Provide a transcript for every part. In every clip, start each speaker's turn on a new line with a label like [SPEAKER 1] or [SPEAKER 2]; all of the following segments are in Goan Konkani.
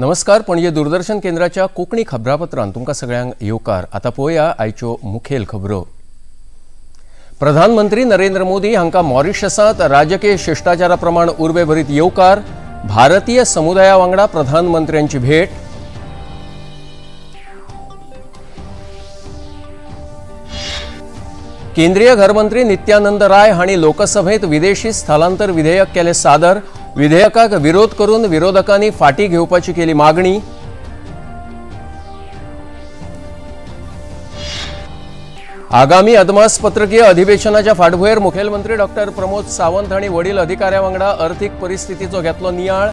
[SPEAKER 1] नमस्कार, पणजे दूरदर्शन केंद्राच्या कोंकणी खबरापत्रान तुमकां सगळ्यांक येवकार। आतां पळोवया आयच्यो मुखेल खबरो। प्रधानमंत्री नरेंद्र मोदी हांकां मॉरिशसांत राजकीय शिश्टाचारा प्रमाण उर्बेभरीत येवकार। भारतीय समुदाया वांगडा प्रधानमंत्र्यांची भेट। केंद्रीय घरमंत्री नित्यानंद राय हांणी लोकसभेत विदेशी स्थलांतर विधेयक केले सादर। विधेयकाक विरोध करून विरोधकांनी फाटी घेवपाची केली मागणी। आगामी अदमासपत्रकीय अधिवेशनाच्या फाटभुंयेर मुखेलमंत्री डॉक्टर प्रमोद सावंत हांणी वडील अधिकाऱ्यां वांगडा अर्थीक परिस्थितीचो घेतलो नियाळ।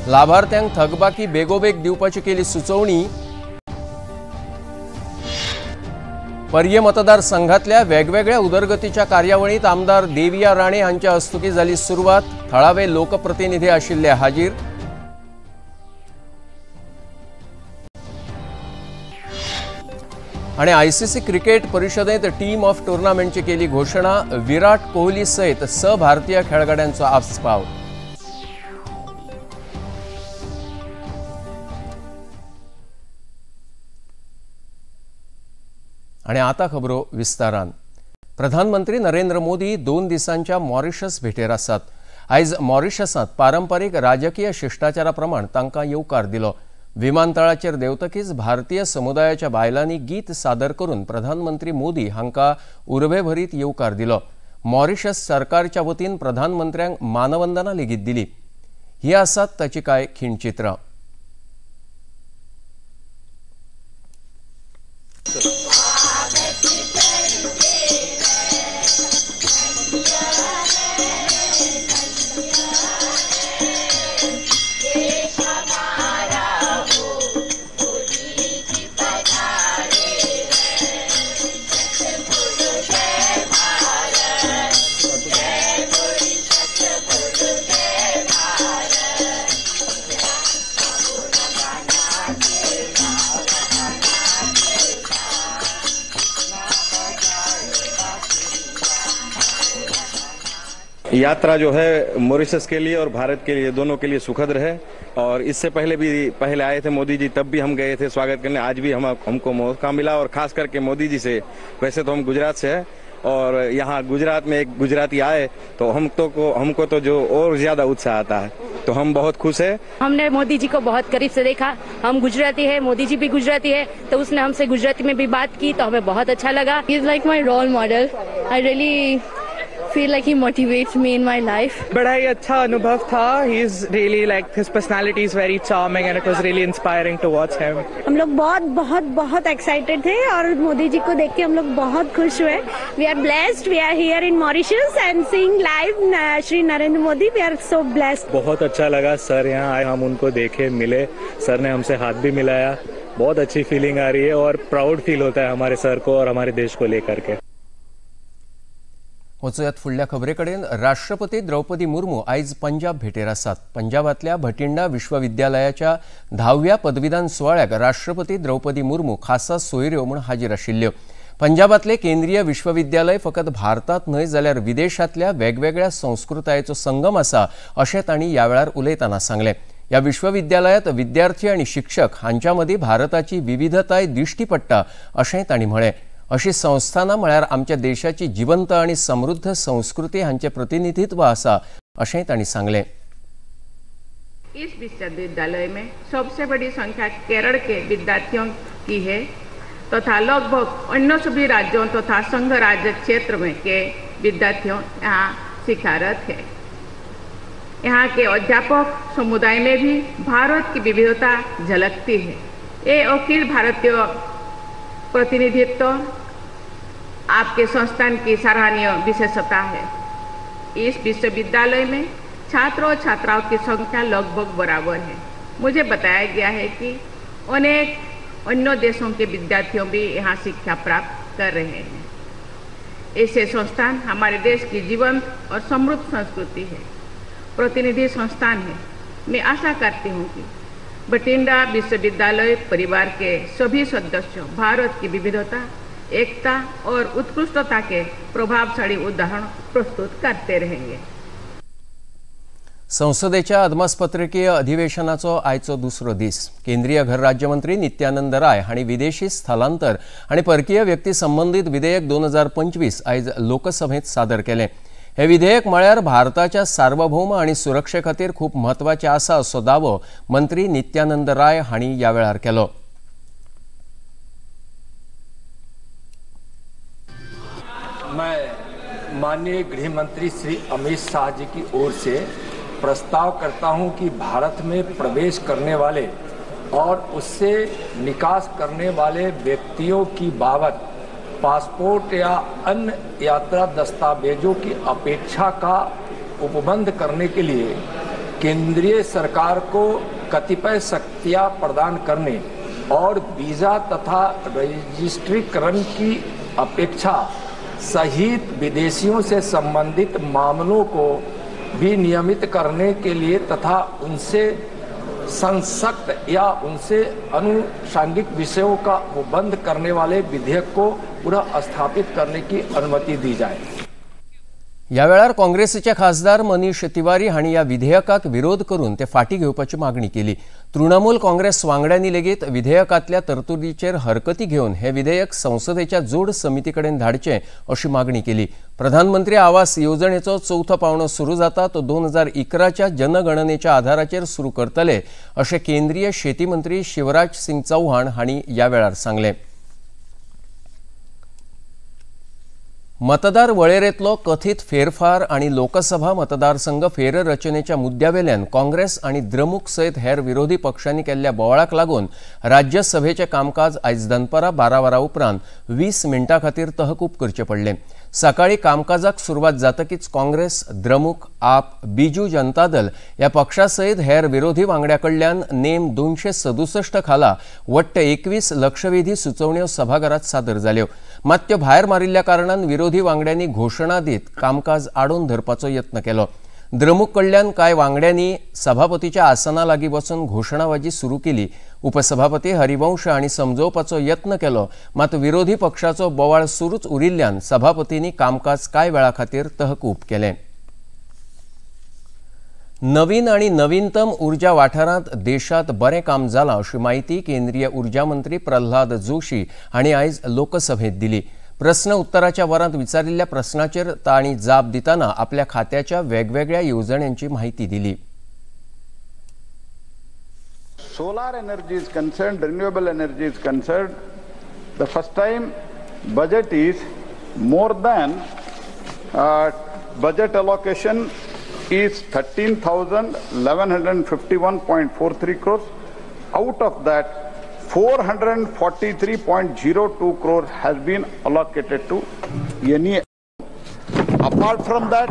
[SPEAKER 1] लाभार्थ्यांक थकबाकी बेगोबेग दिवपाची केली सुचोवणी। पर्ये मतदारसंघातल्या वेगवेगळ्या उदरगतीच्या कार्यावळीत आमदार देविया राणे हांच्या हस्तुकी जाली सुरवात। थळावे लोकप्रतिनिधी आशिल्ले हाजीर। आणि आयसीसी क्रिकेट परिषदेत टीम ऑफ टुर्नामेंटची केली घोषणा। विराट कोहली सहित 6 भारतीय खेळगड्यांचो आस्पाव। आणि आता खबरो विस्तारान। प्रधानमंत्री नरेंद्र मोदी 2 दिसांच्या मॉरिशस भेटेर आसात। आयज मॉरिशसांत पारंपरीक राजकीय शिश्टाचारा प्रमाण तांकां येवकार दिलो। विमानतळाचेर देंवतकीच भारतीय समुदायाच्या बायलांनी गीत सादर करून प्रधानमंत्री मोदी हांकां उर्बेभरीत येवकार दिलो। मॉरिशस सरकारच्या वतीन प्रधानमंत्र्यांक मानवंदना लेगीत दिली। ही आसात ताची कांय खिणचित्रां।
[SPEAKER 2] यात्रा जो है मॉरिशस के लिए और भारत के लिए दोनों के लिए सुखद रहे। और इससे पहले भी पहले आए थे मोदी जी, तब भी हम गए थे स्वागत करने। आज भी हमको मौका मिला और खास करके मोदी जी से, वैसे तो हम गुजरात से हैं और यहाँ गुजरात में एक गुजराती आए तो हमको तो जो और ज्यादा उत्साह आता है, तो हम बहुत खुश है।
[SPEAKER 3] हमने मोदी जी को बहुत करीब से देखा। हम गुजराती है, मोदी जी भी गुजराती है, तो उसने हमसे गुजराती में भी बात की तो हमें बहुत अच्छा लगा।
[SPEAKER 4] He is like my role model. I really feel like he motivates me in my life.
[SPEAKER 5] बड़ा ही अच्छा अनुभव था। He is really like, his personality is very charming and it was really inspiring to watch him.
[SPEAKER 6] हम लोग बहुत बहुत बहुत एक्साइटेड थे और मोदी जी को देख के हम लोग बहुत खुश हुए। We are blessed, we are here in Mauritius and seeing live Shri Narendra Modi. We are so blessed.
[SPEAKER 7] बहुत अच्छा लगा सर यहाँ आए, हम उनको देखे, मिले, सर ने हमसे हाथ भी मिलाया। बहुत अच्छी फीलिंग आ रही है और प्राउड फील होता है हमारे सर को और हमारे देश को लेकर के।
[SPEAKER 1] वचूयात फुडल्या खबरे कडेन। राष्ट्रपती द्रौपदी मुर्मू आयज पंजाब भेटेर आसात। पंजाबांतल्या भटिंडा विश्वविद्यालयाच्या 10व्या पदवीदान सुवाळ्याक राष्ट्रपती द्रौपदी मुर्मू खासा सोयऱ्यो म्हूण हाजीर आशिल्ल्यो। पंजाबांतले केंद्रीय विश्वविद्यालय फकत भारतात न्हय जाल्यार विदेशांतल्या वेगवेगळ्या संस्कृतायेचो संगम आसा अशें तांणी ह्या वेळार उलयतना सांगलें। ह्या विश्वविद्यालयांत विद्यार्थी आनी शिक्षक हांच्या मदीं भारताची विविधताय दिश्टी पडटा अशें तांणी म्हळें। अशी संस्थानां म्हळ्यार आमच्या देशाची जिवंत आनी समृद्ध संस्कृती हांचें प्रतिनिधित्व आसा अशें तांणी सांगलें।
[SPEAKER 8] इस विश्वविद्यालय में सबसे बड़ी संख्या केरल के विद्यार्थियों की है तथा लगभग अन्य सभी राज्यों तथा संघ राज्य क्षेत्र में के विद्यार्थियों यहाँ शिक्षारत है। यहाँ के अध्यापक समुदाय में भी भारत की विविधता झलकती है। ये अखिल भारतीय प्रतिनिधित्व आपके संस्थान की सराहनीय विशेषता है। इस विश्वविद्यालय में छात्रों और छात्राओं की संख्या लगभग बराबर है। मुझे बताया गया है कि अनेक अन्य देशों के विद्यार्थियों भी यहाँ शिक्षा प्राप्त कर रहे हैं। ऐसे संस्थान हमारे देश की जीवंत और समृद्ध संस्कृति है, प्रतिनिधि संस्थान है। मैं आशा करती हूँ कि बठिंडा विश्वविद्यालय परिवार के सभी सदस्य भारत की विविधता, एकता और उत्कृष्टता के प्रभावशाली उदाहरण प्रस्तुत करते रहेंगे।
[SPEAKER 1] संसदेच्या अदमासपत्रकीय अधिवेशनाचो आयचो दुसरो दीस. केंद्रीय घर राज्यमंत्री नित्यानंद राय हांणी विदेशी स्थलांतर आनी परकीय व्यक्ती संबंदीत विधेयक 2025 आयज लोकसभेत सादर केलें. हे विधेयक म्हळ्यार भारताच्या सार्वभौम आनी सुरक्षे खातीर खूब म्हत्वाचें आसा असो दावो मंत्री नित्यानंद राय हांणी ह्या वेळार केलो.
[SPEAKER 9] मैं माननीय गृह मंत्री श्री अमित शाह जी की ओर से प्रस्ताव करता हूं कि भारत में प्रवेश करने वाले और उससे निकास करने वाले व्यक्तियों की बाबत पासपोर्ट या अन्य यात्रा दस्तावेजों की अपेक्षा का उपबंध करने के लिए केंद्रीय सरकार को कतिपय शक्तियां प्रदान करने और वीज़ा तथा रजिस्ट्रीकरण की अपेक्षा सहित विदेशियों से संबंधित मामलों को भी नियमित करने के लिए तथा उनसे संसक्त या उनसे अनुषांगिक विषयों का उपबंध करने वाले विधेयक को पुनः स्थापित करने की अनुमति दी जाए.
[SPEAKER 1] ह्या वेळार काँग्रेसीचे खासदार मनीष तिवारी हांणी ह्या विधेयकाक विरोध करून ते फाटी घेवपाची मागणी केली. तृणमूल काँग्रेस वांगड्यांनी लेगीत विधेयकांतल्या तरतुदीचेर हरकती घेवन हे विधेयक संसदेच्या जोड समिती कडेन धाडचें अशी मागणी केली. प्रधानमंत्री आवास येवजणेचो चवथो पावंडो सुरू जाता तो 2011च्या जनगणनेच्या आधाराचेर सुरू करतले अशें केंद्रीय शेती मंत्री शिवराज सिंग चौहान हांणी ह्या वेळार सांगलें. मतदार वळेरेंतलो कथीत फेरफार आनी लोकसभा मतदारसंघ फेररचनेच्या मुद्द्यावेल्यान काँग्रेस आनी द्रमुक सयत हेर विरोधी पक्षांनी केल्ल्या बोवाळाक लागून राज्यसभेचें कामकाज आयज दनपारां 12 वरां उपरांत 20 मिनटां खातीर तहकूब करचें पडलें. सकाळीं कामकाजाक सुरवात जातकीच काँग्रेस, द्रमुक, आप, बीजू जनता दल ह्या पक्षा सयत हेर विरोधी वांगड्या कडल्यान नेम 267 खाला वट्ट 21 लक्षवेधी सुचोवण्यो सभाघरात सादर जाल्यो. मात त्यो भायर मारिल्ल्या कारणान विरोधी वांगड्यांनी घोशणा दीत कामकाज आडोवन धरपाचो यत्न केलो. द्रमुक कडल्यान कांय वांगड्यांनी सभापतीच्या आसना लागीं वचून घोशणाबाजी सुरू केली. उपसभापती हरिवंश हांणी समजोवपाचो यत्न केलो, मात विरोधी पक्षाचो बोवाळ सुरूच उरिल्ल्यान सभापतींनी कामकाज कांय वेळा खातीर तहकूब केलें. नवीन आनी नवीनतम ऊर्जा वाठारांत देशांत बरें काम जालां अशी म्हायती केंद्रीय ऊर्जा मंत्री प्रल्हाद जोशी हांणी आयज लोकसभेत दिली. प्रस्न उत्तराच्या वरांत विचारिल्ल्या प्रस्नाचेर तांणी जाप दितना आपल्या खात्याच्या वेगवेगळ्या येवजण्यांची म्हायती दिली.
[SPEAKER 10] Solar energy is concerned, renewable energy is concerned, the first time budget is more than budget allocation is 13,1151.43 crores. Out of that, 443.02 crores has been allocated to any. Apart from that,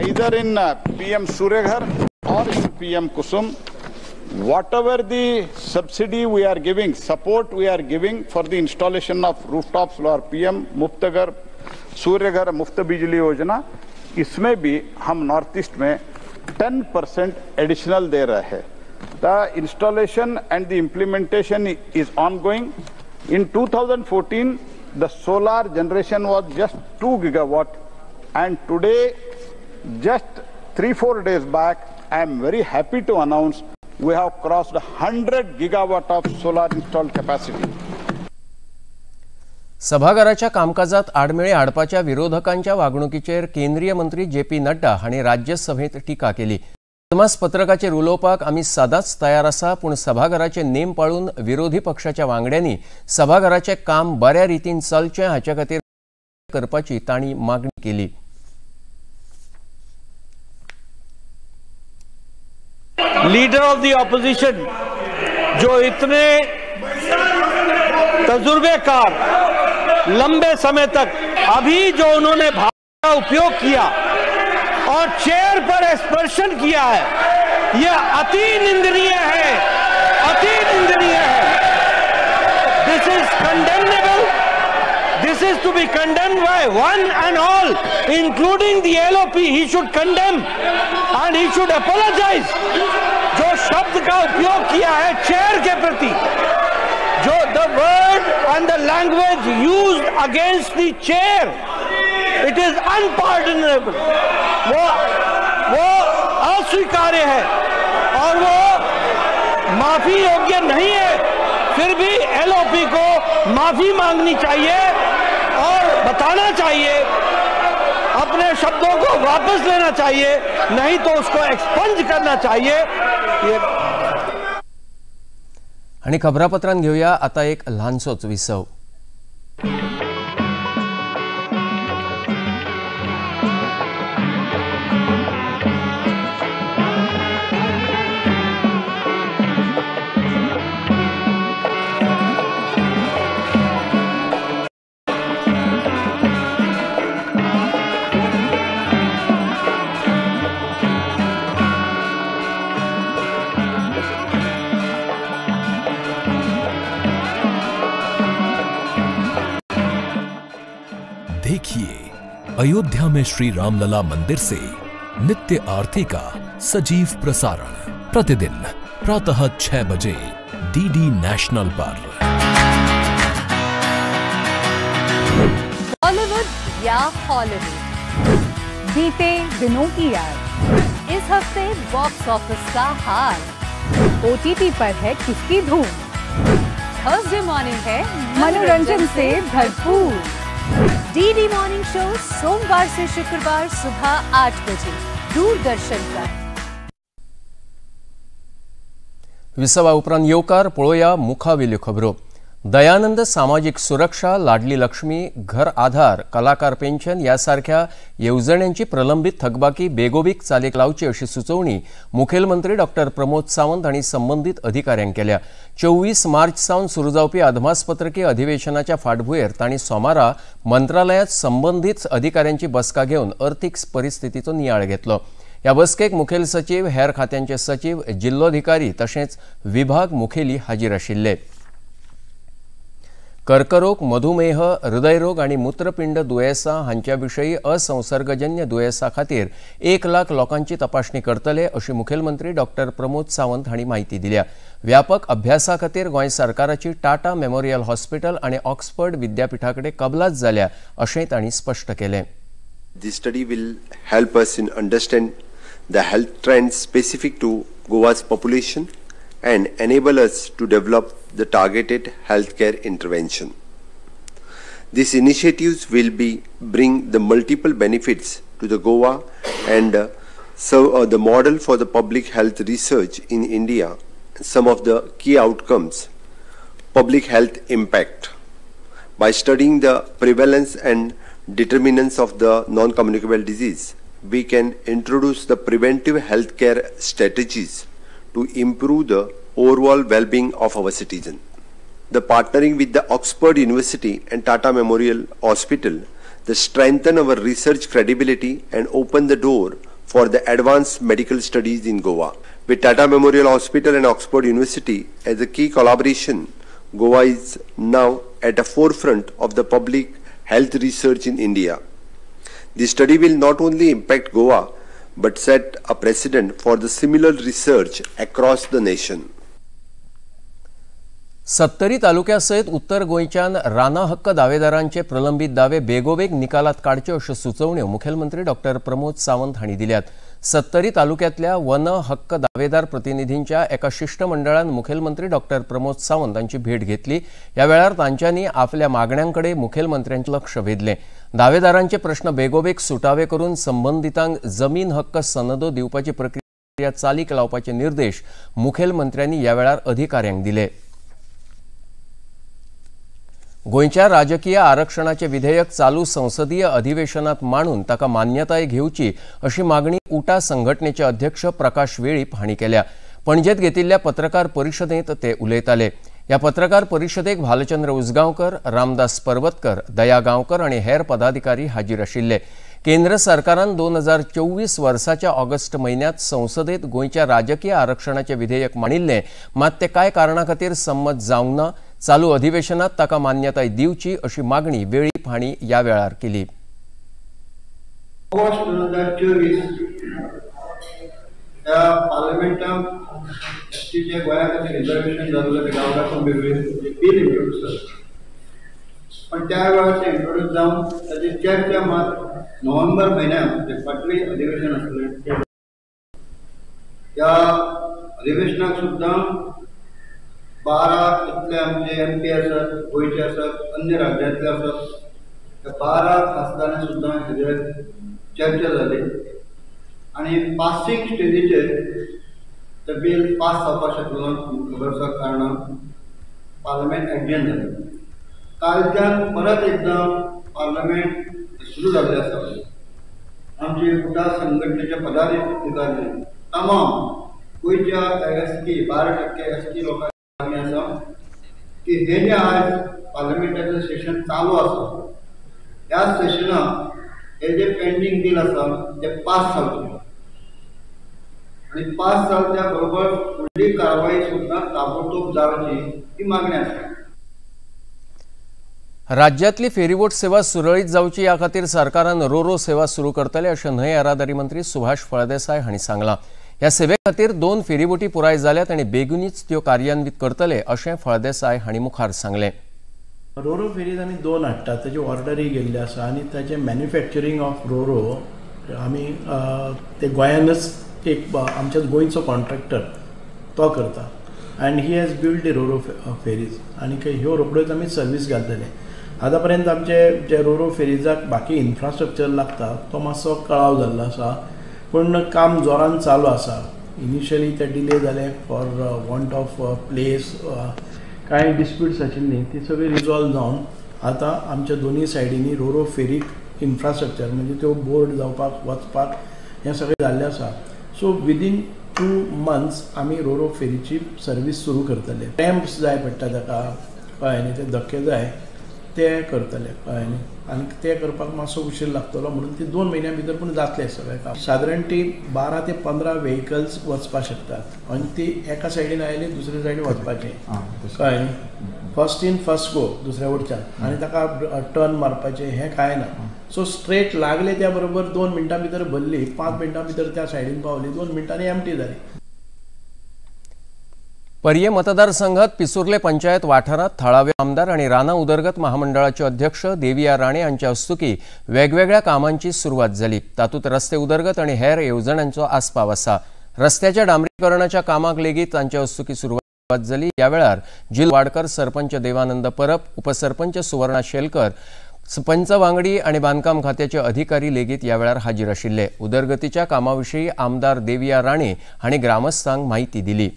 [SPEAKER 10] either in PM Suryaghar or in PM Kusum, whatever the subsidy we are giving, support we are giving for the installation of rooftop solar, PM Muftghar, Suryaghar Muft Bijli Yojana, इसमें भी हम नॉर्थ ईस्ट में 10% एडिशनल दे रहे हैं. The installation and the implementation is ongoing. In 2014, the solar generation was just 2 gigawatt, and today, just 3-4 days back, I am very happy to announce we have crossed 100 gigawatt of solar installed capacity.
[SPEAKER 1] सभाघराच्या कामकाजात आडमेळी हाडपाच्या विरोधकांच्या वागणुकीचेर केंद्रीय मंत्री जे पी नड्डा हांणी राज्यसभेत टिका केली. अदमासपत्रकाचेर उलोवपाक आमी सदांच तयार आसा, पूण सभाघराचे नेम पाळून विरोधी पक्षाच्या वांगड्यांनी सभाघराचें काम बऱ्या रितीन चलचें हाचे खातीर करपाची तांणी मागणी केली.
[SPEAKER 11] लीडर ऑफ the opposition जो इतने तजुर्बेकार लंबे समय तक अभी जो उन्होंने भाषा का उपयोग किया और चेयर पर स्पर्शन किया है, यह अति निंदनीय है, अति निंदनीय है. This is condemnable. This is to be condemned by one and all, including the LOP. He should condemn and he should apologize. जो शब्द का उपयोग किया है चेयर के प्रति, जो the word and the language used against the chair, it is unpardonable. वो अस्वीकार्य है और वो माफी योग्य नहीं है। फिर भी एलओपी को माफी मांगनी चाहिए और बताना चाहिए, अपने शब्दों को वापस लेना चाहिए, नहीं तो उसको एक्सपंज करना चाहिए। ये
[SPEAKER 1] आणि खबरापत्रांत घेऊया आता एक ल्हानसोच विसव।
[SPEAKER 12] देखिए अयोध्या में श्री रामलला मंदिर से नित्य आरती का सजीव प्रसारण प्रतिदिन प्रातः 6 बजे डीडी नेशनल पर।
[SPEAKER 13] बॉलीवुड या हॉलीवुड, बीते दिनों की याद, इस हफ्ते बॉक्स ऑफिस का हाल, ओटीटी पर है किसकी धूम, थर्सडे मॉर्निंग है मनोरंजन से भरपूर। डीडी मॉर्निंग शो सोमवार से शुक्रवार सुबह 8 बजे दूरदर्शन पर।
[SPEAKER 1] विसवा उपरांत येवकार पळोवया मुखावेल्यो खबरो। दयानंद सामाजिक सुरक्षा, लाडली लक्ष्मी, घर आधार, कलाकार पेन्शन ह्या सारख्या येवजण्यांची प्रलंबित थकबाकी बेगोबेग चालीक लावची अशी सुचोवणी मुखेलमंत्री डॉक्टर प्रमोद सावंत हांणी संबंदीत अधिकाऱ्यांक केल्या। 24 मार्च सावन सुरू जावपी अदमासपत्रकी अधिवेशनाच्या फाटभुंयेर तांणी सोमारा मंत्रालयांत संबंदीत अधिकाऱ्यांची बसका घेवन अर्थीक परिस्थितीचो नियाळ घेतलो। ह्या बसकेक मुखेल सचीव, हेर खात्यांचे सचीव, जिल्लोधिकारी तशेंच विभाग मुखेली हाजीर आशिल्ले। कर्करोग, मधुमेह, हृदयरोग आनी मूत्रपिंड दुयेंसां हांच्या विशयी असंसर्गजन्य दुयेंसां खातीर 1 लाख लोकांची तपासणी करतले अशी मुखेलमंत्री डॉक्टर प्रमोद सावंत हांणी म्हायती दिल्या। व्यापक अभ्यासा खातीर गोंय सरकाराची टाटा मेमोरियल हॉस्पिटल आनी ऑक्सफर्ड विद्यापीठा कडेन कबलात जाल्या अशेंय तांणी स्पश्ट केलें।
[SPEAKER 14] This study will help us in understand the health trends specific to Goa's population and enable us to develop the targeted healthcare intervention. These initiatives will be bring the multiple benefits to the Goa and serve the model for the public health research in India. Some of the key outcomes: public health impact by studying the prevalence and determinants of the non-communicable disease, we can introduce the preventive healthcare strategies to improve the overall well-being of our citizen. The partnering with the Oxford University and Tata Memorial Hospital, they strengthen our research credibility and open the door for the advanced medical studies in Goa. With Tata Memorial Hospital and Oxford University as a key collaboration, Goa is now at the forefront of the public health research in India. This study will not only impact Goa, but set a precedent for the similar research across the nation.
[SPEAKER 1] Sattari तालुक्यासयत उत्तर गोंयच्यान राना हक्क दावेदारांचे प्रलंबित दावे बेगोबेग निकालात काडचे अश्यो सुचोवण्यो मुखेलमंत्री डॉक्टर प्रमोद सावंत हांणी दिल्यात। सत्तरी तालुक्यांतल्या वन हक्क दावेदार प्रतिनिधींच्या एका शिष्टमंडळान मुखेलमंत्री डॉक्टर प्रमोद सावंत हांची भेट घेतली। ह्या वेळार तांच्यांनी आपल्या मागण्यांकडे मुखेलमंत्र्यांचें लक्ष वेधलें। दावेदारांचे प्रश्न बेगोबेग सुटावे करून संबंदितांक जमीन हक्क सनदो दिवपाची प्रक्रिया चालीक लावपाचे निर्देश मुखेलमंत्र्यांनी ह्या वेळार अधिकाऱ्यांक दिले। गोंयच्या राजकीय आरक्षणाचे विधेयक चालू संसदीय अधिवेशनात मांडून ताका मान्यताय घेवची अशी मागणी उटा संघटनेचे अध्यक्ष प्रकाश वेळीप हांणी केल्या। पणजेत घेतिल्ल्या पत्रकार परिशदेंत ते उलयताले। ह्या पत्रकार परिशदेक भालचंद्र उजगांवकर, रामदास पर्वतकर, दया गांवकर आनी हेर पदाधिकारी हाजीर आशिल्ले। केंद्र सरकारान 2024 वर्साच्या ऑगस्ट म्हयन्यांत संसदेत गोंयच्या राजकीय आरक्षणाचे विधेयक मांडिल्लें, मात ते कांय कारणा खातीर संमत जावंक ना। चालू अधिवेशनात ताका मान्यताय दिवची अशी मागणी वेळीप हांणी ह्या वेळार केली।
[SPEAKER 15] ऑगस्ट 2024 ह्या पार्लमेंटान एसटीचे गोंया खातीर रिजर्वेशन जाल्लें गांवला बील इंट्रोड्यूस जालें, पण त्या वेळार तें इंट्रोड्यूस जावन ताची चर्चा मात नोव्हेंबर म्हयन्याक जे फाटलें अधिवेशन आसलें ह्या अधिवेशनाक सुद्दां 12 इतले आमचे एम पी आसात, गोंयचे आसात, अन्य राज्यांतले आसात, त्या 12 खासदारांनी सुद्दां हेजेर चर्चा जाली आनी पासिंग स्टेजीचेर तें बील पास जावपाक शकलो ना. खबर आसा कारणान पार्लमेंट एडजर्न जालें. कालच्यान परत एकदां पार्लमेंट सुरू जाल्लें आसा. आमचे उटा संघटनेचे पदाधिकारी तमाम गोंयच्या एस टी 12% एस टी लोकांनी आसा की हे जे आज पार्लमेंटाचें सेशन चालू आसा ह्या सेशनाक हे जे पेंडींग बील आसा ते पास जावचें आनी पास जाले त्या बरोबर फुडली कारवाई सुद्दां ताबडतोब जावची ही मागणी आसा.
[SPEAKER 1] राज्यांतली फेरीबोट सेवा सुरळीत जावची ह्या खातीर सरकारान रोरो सेवा सुरू करतले अशें न्हंय येरादारी मंत्री सुभाष फळदेसाय हांणी सांगलां. ह्या सेवे खातीर 2 फेरीबोटी पुराय जाल्यात आनी बेगीनूच त्यो कार्यान्वीत करतले अशें फळदेसाय हांणी मुखार सांगलें.
[SPEAKER 16] रोरो फेरीज आमी 2 हाडटात, ताची ऑर्डरूय गेल्ली आसा आनी ताचें मॅन्युफॅक्चरींग ऑफ रोरो आमी ते गोंयानच एक आमच्या गोंयचो कॉन्ट्रॅक्टर तो करता and he has build the roro ferries आनी ह्यो रोखड्योच आमी सर्वीस घालतले. आतां पर्यंत आमचे जे रोरो फेरीजाक बाकी इन्फ्रास्ट्रक्चर लागता तो मातसो कळाव जाल्लो आसा, पूण काम जोरान चालू आसा. इनिशियली ते डिले जाले फॉर वॉन्ट ऑफ प्लेस, कांय डिस्प्यूट्स आशिल्लीं ती सगळी रिजॉल्व जावन आतां आमच्या दोनूय सायडींनी रोरो फेरीक इन्फ्रास्ट्रक्चर म्हणजे त्यो बोर्ड जावपाक वचपाक हें सगळें जाल्लें आसा. सो विदीन 2 मंथ्स आमी रोरो फेरीची सर्वीस सुरू करतले. रॅम्प्स जाय पडटा ताका, कळ्ळें न्ही, ते धक्के जाय ते करतले, कळ्ळें न्ही, आनी ते करपाक मातसो उशीर लागतलो म्हणून ती 2 म्हयन्या भितर पूण जातलें सगळें काम. सादारण ती 12 ते 15 व्हेकल्स वचपाक शकतात आनी ती एका सायडीन आयली दुसरे सायडीन वचपाचें, कळ्ळें न्ही, फर्स्ट इन फर्स्ट गो दुसऱ्या वटच्यान आनी ताका टर्न मारपाचें हें कांय ना. सो स्ट्रेट लागले त्या बरोबर 2 मिनटां भितर भरली, 5 मिनटां भितर त्या सायडीन पावली, 2 मिनटांनी एमटी जाली.
[SPEAKER 1] पर्ये मतदारसंघात पिसुर्ले पंचायत वाठारांत थळावे आमदार आनी रानां उदरगत महामंडळाचे अध्यक्ष देविया राणे हांच्या हस्तुकी वेगवेगळ्या कामांची सुरवात जाली. तातूंत रस्ते उदरगत आनी हेर येवजण्यांचो आस्पाव आसा. रस्त्याच्या डांबरीकरणाच्या कामाक लेगीत तांच्या हस्तुकी सुरवात जाली. ह्या वेळार जिल वाडकर, सरपंच देवानंद परब, उपसरपंच सुवर्णा शेलकर, पंच वांगडी आनी बांदकाम खात्याचे अधिकारी लेगीत ह्या वेळार हाजीर आशिल्ले. उदरगतीच्या कामाविशीं आमदार देविया राणे हांणी ग्रामस्थांक म्हायती दिली.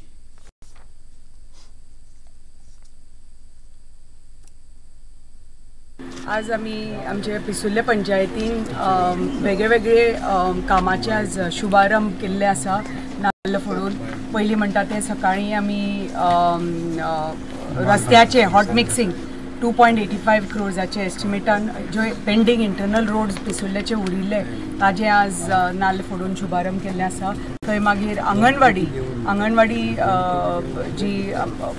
[SPEAKER 17] आज आमी आमचे पिसुर्ले पंचायतीन वेगळे कामाचे आज शुभारंभ केल्ले आसा. नाल्ल फोडून पयलीं म्हणटा तें सकाळीं आमी रस्त्याचे हॉट मिक्सिंग 2.85 क्रोर्साचे एस्टिमेटान ज्यो पेंडींग इंटरनल रोड्स पिसुर्ल्याचे उरिल्ले ताजे आज नाल्ल फोडून शुभारंभ केल्ले आसा. थंय मागीर आंगणवाडी जी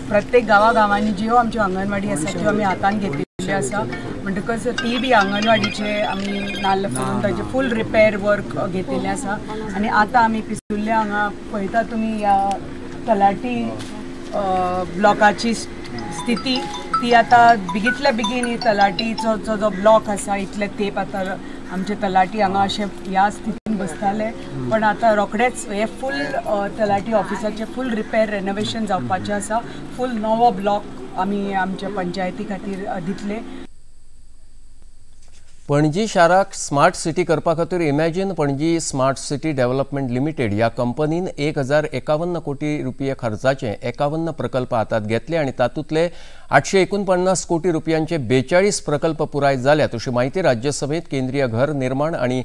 [SPEAKER 17] प्रत्येक गांवागांवांनी ज्यो आमच्यो आंगणवाडी आसा त्यो आमी हातान घेतिल्ल्यो आसा, म्हणटकच ती बी आंगणवाडीचे आमी नाल्ल फोडून ताजे फूल रिपेर वर्क घेतिल्लें आसा. आनी आतां आमी पिसुर्ल्या हांगा पळयता तुमी ह्या तलाटी ब्लॉकाची स्थिती ती आतां बेगींतल्या बेगीन ही तलाटीचो जो ब्लॉक आसा इतले तेंप आतां आमचे तलाटी हांगा अशें ह्या स्थितीन बसताले, पण आतां रोखडेच हे फूल तलाटी ऑफिसाचें फूल रिपेर रेनोवेशन जावपाचें आसा. फूल नवो ब्लॉक आमी आमच्या पंचायती खातीर दितले.
[SPEAKER 1] पणजी शाराक स्मार्ट सिटी करपा खातीर imagine Panaji smart city development limited ह्या कंपनीन 1051 कोटी रुपये खर्चाचे 51 प्रकल्प हातात घेतले आनी तातूंतले 849 कोटी रुपयांचे 42 प्रकल्प पुराय जाल्यात अशी म्हायती राज्यसभेत केंद्रीय घर निर्माण आनी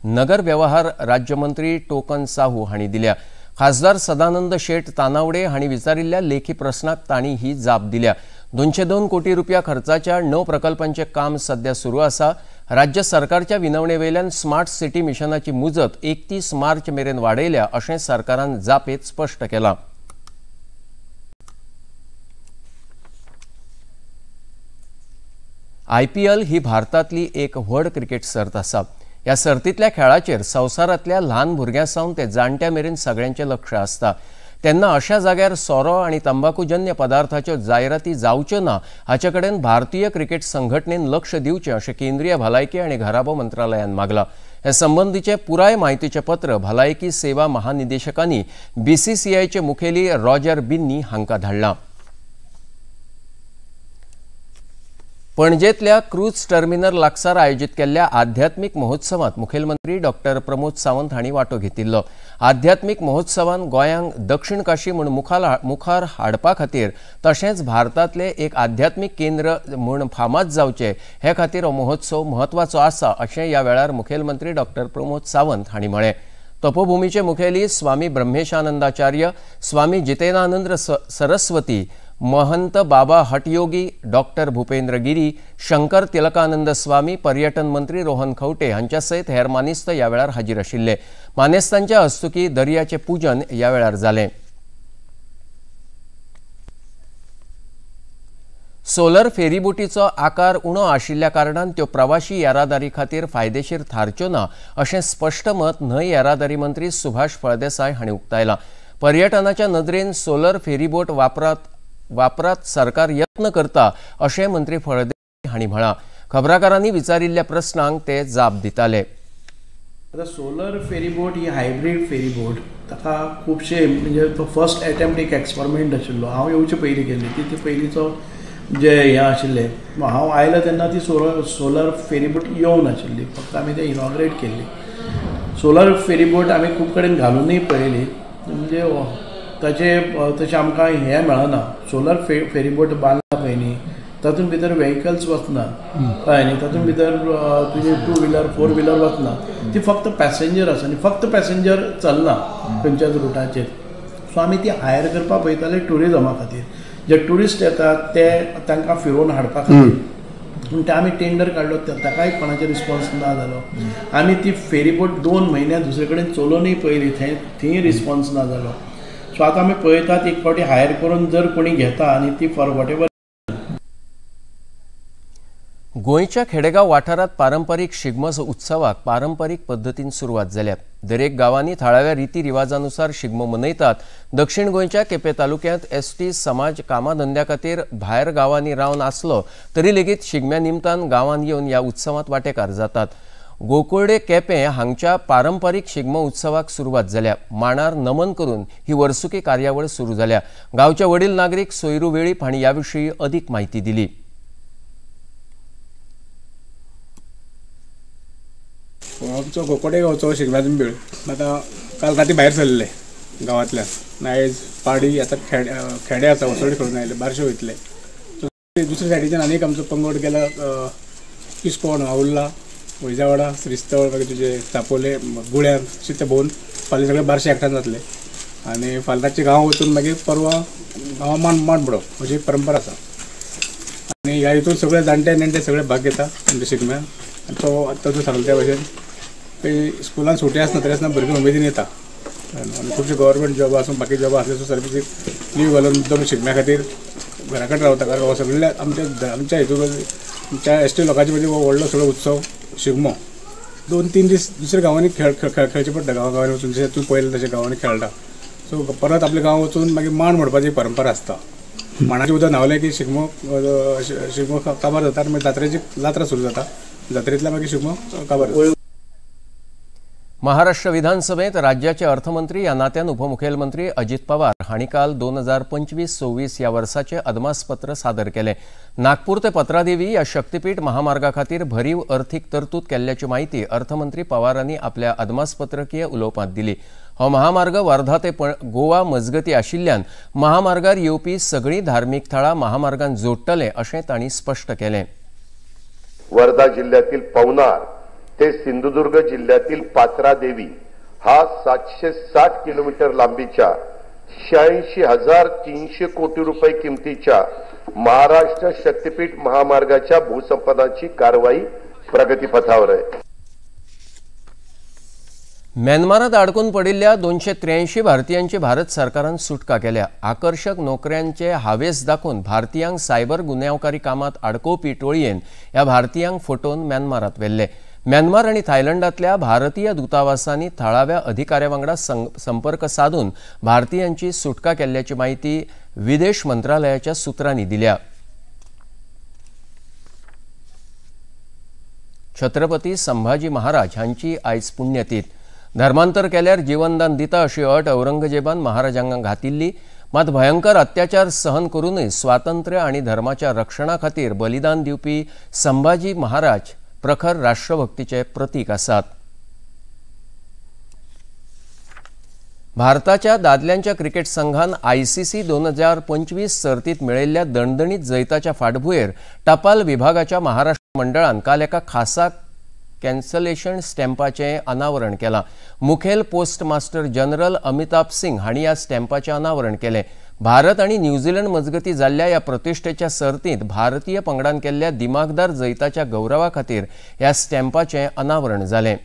[SPEAKER 1] नगर व्यवहार राज्यमंत्री टोकन साहू हांणी दिल्या. खासदार सदानंद शेट तानावडे हांणी विचारिल्ल्या लेखी प्रस्नाक तांणी ही जाप दिल्या. 202 कोटी रुपया खर्चाच्या 9 प्रकल्पांचे काम सध्या सुरू आसा. राज्य सरकारच्या विनवणेवेल्यान स्मार्ट सिटी मिशनाची मुजत 31 मार्च मेरेन वाडयल्या अशें सरकारान जापेत स्पश्ट केलां. आयपीएल ही भारतांतली एक व्हड क्रिकेट सर्त आसा. ह्या सर्तींतल्या खेळाचेर संवसारांतल्या ल्हान भुरग्यां सावन ते जाणट्या मेरेन सगळ्यांचें लक्ष आसता. तेन्ना अशा जाग्यार सोरो आनी तंबाखूजन्य पदार्थाच्यो जायराती जावच्यो ना हाचे कडेन भारतीय क्रिकेट संघटनेन लक्ष दिवचें अशें केंद्रीय भलायकी आनी घराबो मंत्रालयान मागलां. हे संबंदीचे पुराय म्हायतीचें पत्र भलायकी सेवा महानिदेशकांनी बीसीसीआयचे मुखेली रॉजर बिन्नी हांकां धाडलां. पणजेंतल्या क्रूज टर्मिनल लागसार आयोजीत केल्ल्या आध्यात्मिक महोत्सवात मुखेलमंत्री डॉक्टर प्रमोद सावंत हांणी वांटो घेतिल्लो. आध्यात्मिक महोत्सवान गोंयांक दक्षिण काशी म्हूण मुखार हाडपा खातीर तशेंच भारतांतलें एक आध्यात्मिक केंद्र म्हूण फामाद जावचें हे खातीर हो महोत्सव म्हत्वाचो आसा अशें ह्या वेळार मुखेलमंत्री डॉक्टर प्रमोद सावंत हांणी म्हळें. तपोभूमीचे मुखेली स्वामी ब्रह्मेशानंदाचार्य, स्वामी जितेनानंद सरस्वती, महंत बाबा हटयोगी, डॉक्टर भूपेंद्र गिरी, शंकर तिलकानंद स्वामी, पर्यटन मंत्री रोहन खंवटे हांच्या सयत हेर मानेस्त ह्या वेळार हाजीर आशिल्ले. मानेस्तांच्या हस्तुकी दर्याचें पूजन ह्या वेळार जालें. सोलर फेरीबोटीचो आकार उणो आशिल्ल्या कारणान त्यो प्रवाशी येरादारी खातीर फायदेशीर थारच्यो ना अशें स्पश्ट मत न्हंय येरादारी मंत्री सुभाष फळदेसाय हांणी उक्तायलां. पर्यटनाच्या नदरेन सोलर फेरीबोट वापरात सरकार यत्न करता अशें मंत्री फळदेसाय हांणी म्हळां. खबराकारांनी विचारिल्ल्या प्रस्नांक ते जाप दिताले.
[SPEAKER 16] आतां सोलर फेरीबोट ही हायब्रीड फेरीबोट, ताका खुबशे म्हणजे तो फर्स्ट एटेम्प्ट एक एक्सपेरिमेंट आशिल्लो. हांव येवचे पयलीं केल्ली ती पयलींचो जे हें आशिल्लें, हांव आयलो तेन्ना ती सोलर फेरीबोट येवंक नाशिल्ली, फक्त आमी ते इनॉग्रेट केल्ली. सोलर फेरीबोट आमी खूब कडेन घालुनूय पळयली, म्हणजे ताचे तशें आमकां हें मेळना. सोलर फेरीबोट बांदला पळय न्ही, तातूंत भितर व्हेकल्स वचना, कळ्ळें न्ही, तातूंत भितर तुजे टू व्हिलर फोर व्हिलर वचना, ती फक्त पॅसेंजर आसा आनी फक्त पॅसेंजर चलना खंयच्याच रुटाचेर. सो आमी ती हायर करपाक पळयताले ट्युरिजमा खातीर, जे ट्युरिस्ट येतात ते तांकां फिरोवन हाडपा खातीर. पूण ते आमी टेंडर काडलो, ताकाय कोणाचो रिस्पॉन्स ना जालो. आमी ती फेरीबोट 2 म्हयने दुसरे कडेन चलोवनूय पळयली, थंय रिस्पॉन्स ना जालो. सो आतां आमी पळयतात एक फावटी हायर करून जर कोणी घेता आनी ती फॉर what ever.
[SPEAKER 1] गोंयच्या खेडेगांव वाठारांत पारंपरीक शिगमो उत्सवाक पारंपरीक पद्दतीन सुरवात जाल्या. दरेक गांवांनी थळाव्या रिती रिवाजानुसार शिगमो मनयतात. दक्षिण गोंयच्या केपें तालुक्यांत एसटी समाज कामाधंद्या खातीर भायर गांवांनी रावन आसलो तरी लेगीत शिगम्या निमतान गांवांत येवन ह्या उत्सवांत वांटेकार जातात. गोकुर्डे केपें हांगच्या पारंपरीक शिगमो उत्सवाक सुरवात जाल्या. माणार नमन करून ही वर्सुकी कार्यावळ सुरू जाल्या. गांवचे वडील नागरीक सोयरू वेळीप हांणी ह्या विशीं अदीक म्हायती दिली.
[SPEAKER 18] आमचो गोकोडे गांवचो शिगम्याचो मेळ आतां काल राती भायर सरले गांवांतल्यान, आयज पाडी आतां खेडे आसा वसोडी खेळून आयले, बारशे वयतले. दुसऱ्या सायडीच्यान आनी एक आमचो पंगड गेला किस्कोण, उल्ला, वैजावाडा, श्रीस्थळ, मागीर तुजे चापोले, गुळ्यान अशें ते भोंवन फाल्यां सगळे बारशे एकठांय जातले आनी फाल्यां रातचे गांव वचून मागीर परवां गांवां मांड पडप अशी परंपरा आसा. आनी ह्या हितून सगळे जाणटे नेणटे सगळे भाग घेता आमच्या शिगम्यान. आनी तो आतां तूं सांगता त्या भशेन की स्कुलान सुटी आसना तरी आसतना भुरगीं उमेदीन येता आनी खुबशे गव्हर्मेंट जॉब आसूं बाकी जॉब आसले सुद्दां सर्विसीक लीव घालून मुद्दम शिगम्या खातीर घरा कडेन रावता. कारण हो सगळ्या आमच्या हितून आमच्या एस टी लोकांचे मदीं हो व्हडलो सगळो उत्सव शिगमो. 2-3 दीस दुसऱ्या गांवांनी खेळचें पडटा, गांवा गांवांनी वचून जशें तूं पळयलें तशें गांवांनी खेळटा. सो परत आपल्या गांवां वचून मागीर मांड म्हणपाची परंपरा आसता. मांडाचें उदक न्हांवलें की शिगमो शिगमो काबार जाता आनी मागीर जात्रेची जात्रा सुरू जाता, जात्रेंतल्यान मागीर शिगमो काबार जाता.
[SPEAKER 1] महाराष्ट्र विधानसभेत राज्याचे अर्थमंत्री या नात्यान उपमुखेलमंत्री अजित पवार हांणी काल 2025-26 ह्या वर्साचे अदमासपत्र सादर केलें. नागपूर ते पत्रादेवी ह्या शक्तीपीठ महामार्गा खातीर भरीव अर्थीक तरतूद केल्ल्याची म्हायती अर्थमंत्री पवारांनी आपल्या अदमासपत्रकीय उलोवपांत दिली. हो महामार्ग वर्धा ते गोवा मजगती आशिल्ल्यान महामार्गार येवपी सगळीं धार्मीक थळां महामार्गान जोडटले अशें तांणी स्पश्ट केलें.
[SPEAKER 19] वर्धा जिल्ह्यातील पवनार ते सिंधुदुर्ग जिल्ह्यातील पात्रादेवी हा 760 किलोमीटर लांबीच्या 86,300 कोटी रुपये किमतीच्या महाराष्ट्र शक्तीपीठ महामार्गाच्या भूसंपादनाची कारवाई प्रगतीपथावर आहे.
[SPEAKER 1] म्यानमारात अडकून पडिल्ल्या 283 भारतीयांची भारत सरकारान सुटका केल्या. आकर्षक नोकऱ्यांचे हावेस दाखोवन भारतीयांक सायबर गुन्यांवकारी कामात अडकोवपी टोळयेन ह्या भारतीयांक फटोवन म्यानमारात व्हेल्ले. म्यानमार आनी थायलंडांतल्या भारतीय दूतावासांनी थळाव्या अधिकाऱ्या वांगडा संपर्क साधून भारतीयांची सुटका केल्ल्याची माहिती विदेश मंत्रालयाच्या सूत्रांनी दिल्या. छत्रपती संभाजी महाराज हांची आयज पुण्यतीथ. धर्मांतर केल्यार जीवनदान दिता अशी अट औरंगजेबान महाराजांक घातिल्ली. मात भयंकर अत्याचार सहन करूनय स्वातंत्र्य आनी धर्माच्या रक्षणा खातीर बलिदान दिवपी संभाजी महाराज प्रखर राष्ट्रभक्तीचे प्रतीक आसात. भारताच्या दादल्यांच्या क्रिकेट संघान आयसीसी 2025 सर्तीत मेळयल्ल्या दणदणीत जैताच्या फाटभुंयेर टपाल विभागाच्या महाराष्ट्र मंडळान काल एका खासा कॅन्सलेशन स्टॅम्पाचें अनावरण केलां. मुखेल पोस्टमास्टर जनरल अमिताभ सिंग हांणी ह्या स्टॅम्पाचें अनावरण केलें. भारत आनी न्यूझीलंड मजगतीं जाल्ल्या ह्या प्रतिश्ठेच्या सर्तींत भारतीय पंगडान केल्ल्या दिमागदार जैताच्या गौरवा खातीर ह्या स्टॅम्पाचें अनावरण जालें.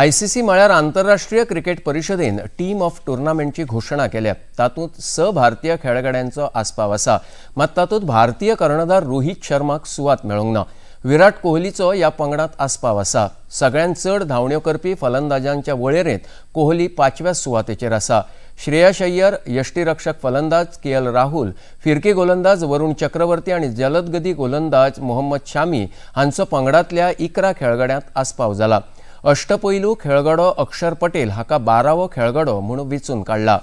[SPEAKER 1] आयसीसी म्हळ्यार आंतरराष्ट्रीय क्रिकेट परिशदेन टीम ऑफ टुर्नामेंटची घोशणा केल्या. तातूंत 6 भारतीय खेळगड्यांचो आस्पाव आसा. मात तातूंत भारतीय कर्णधार रोहित शर्माक सुवात मेळूंक ना. विराट कोहलीचो ह्या पंगडांत आस्पाव आसा. सगळ्यांत चड धांवण्यो करपी फलंदाजांच्या वळेरेंत कोहली 5व्या सुवातेचेर आसा. श्रेयस अय्यर, यष्टीरक्षक फलंदाज के एल राहुल, फिरकी गोलंदाज वरुण चक्रवर्ती आनी जलदगती गोलंदाज मोहम्मद शामी हांचो पंगडांतल्या 11 खेळगड्यांत आस्पाव जाला. अष्टपैलू खेळगडो अक्षर पटेल हाका 12वो खेळगडो म्हूण वेंचून काडला.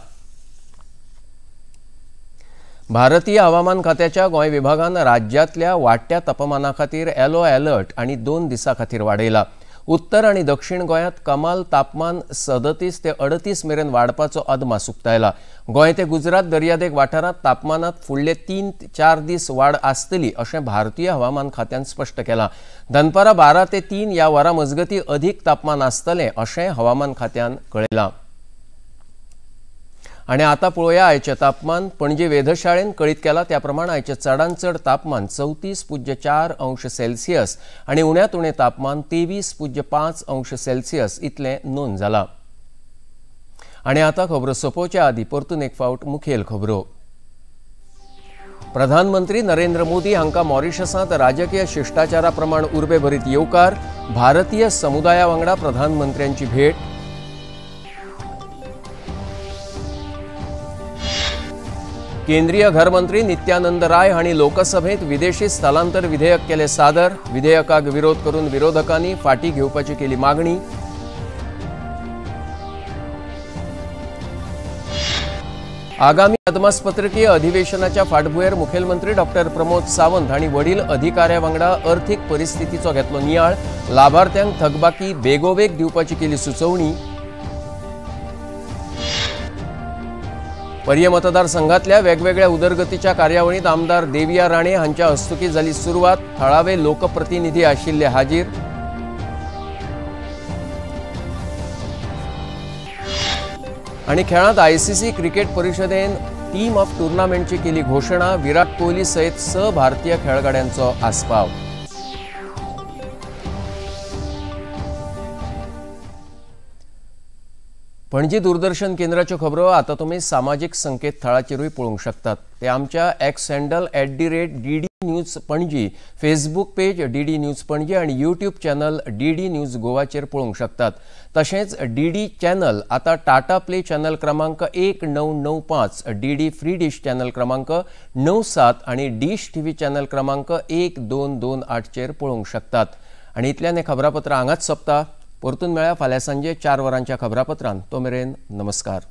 [SPEAKER 1] भारतीय हवामान खात्याच्या गोंय विभागान राज्यांतल्या वाडट्या तापमाना खातीर येलो अलर्ट आनी 2 दिसां खातीर वाडयला. उत्तर आनी दक्षिण गोंयांत कमाल तापमान 37 ते 38 मेरेन वाडपाचो अदमास उक्तायला. गोंय ते गुजरात दर्यादेग वाठारांत तापमानांत फुडले 3-4 दीस वाड आसतली अशें भारतीय हवामान खात्यान स्पश्ट केलां. दनपारां 12 ते 3 ह्या वरां मजगतीं अधीक तापमान आसतलें अशें हवामान खात्यान कळयलां. आनी आतां पळोवया आयचें तापमान. पणजे वेधशाळेन कळीत केलां त्या प्रमाण आयचें चडांत चड तापमान 34.4 अंश सेल्सियस आनी उण्यांत उणें तापमान 23.5 अंश सेल्सियस इतलें नोंद जालां. आनी आतां खबरो सोंपोवच्या आदीं परतून एक फावट मुखेल खबरो. प्रधानमंत्री नरेंद्र मोदी हांकां मॉरिशसांत राजकीय शिश्टाचारा प्रमाण उर्बेभरीत येवकार. भारतीय समुदाया वांगडा प्रधानमंत्र्यांची भेट. केंद्रीय घरमंत्री नित्यानंद राय हांणी लोकसभेत विदेशी स्थलांतर विधेयक केले सादर. विधेयकाक विरोध करून विरोधकांनी फाटी घेवपाची केली मागणी. आगामी अदमासपत्रकीय अधिवेशनाच्या फाटभुंयेर मुखेलमंत्री डॉक्टर प्रमोद सावंत हांणी वडील अधिकाऱ्या वांगडा अर्थीक परिस्थितीचो घेतलो नियाळ. लाभार्थ्यांक थकबाकी बेगोबेग दिवपाची केली सुचोवणी. पर्ये मतदारसंघातल्या वेगवेगळ्या उदरगतीच्या कार्यावळींत आमदार देविया राणे हांच्या हस्तुकीं जाली सुरवात. थळावे लोकप्रतिनिधी आशिल्ले हाजीर. आनी खेळांत आयसीसी क्रिकेट परिशदेन टीम ऑफ टुर्नामेंटची केली घोशणा. विराट कोहली सयत 6 भारतीय खेळगड्यांचो आस्पाव. पणजी दूरदर्शन केंद्राच्यो खबरो आतां तुमी सामाजीक संकेतथळाचेरूय पळोवंक शकतात. ते आमच्या X handle @DD News Panaji, Facebook page DD News Panaji आनी यूट्यूब चॅनल DD news गोवाचेर पळोवंक शकतात. तशेंच DD channel आतां टाटा प्ले चॅनल क्रमांक 1995, DD free dish channel क्रमांक 97 आनी डिश टीव्ही चॅनल क्रमांक 1228 चेर पळोवंक शकतात. आनी इतल्यान हें खबरापत्र हांगाच सोंपता. परतून मेळ्या फाल्यां सांजे 4 वरांच्या खबरापत्रांत. तो मेरेन नमस्कार.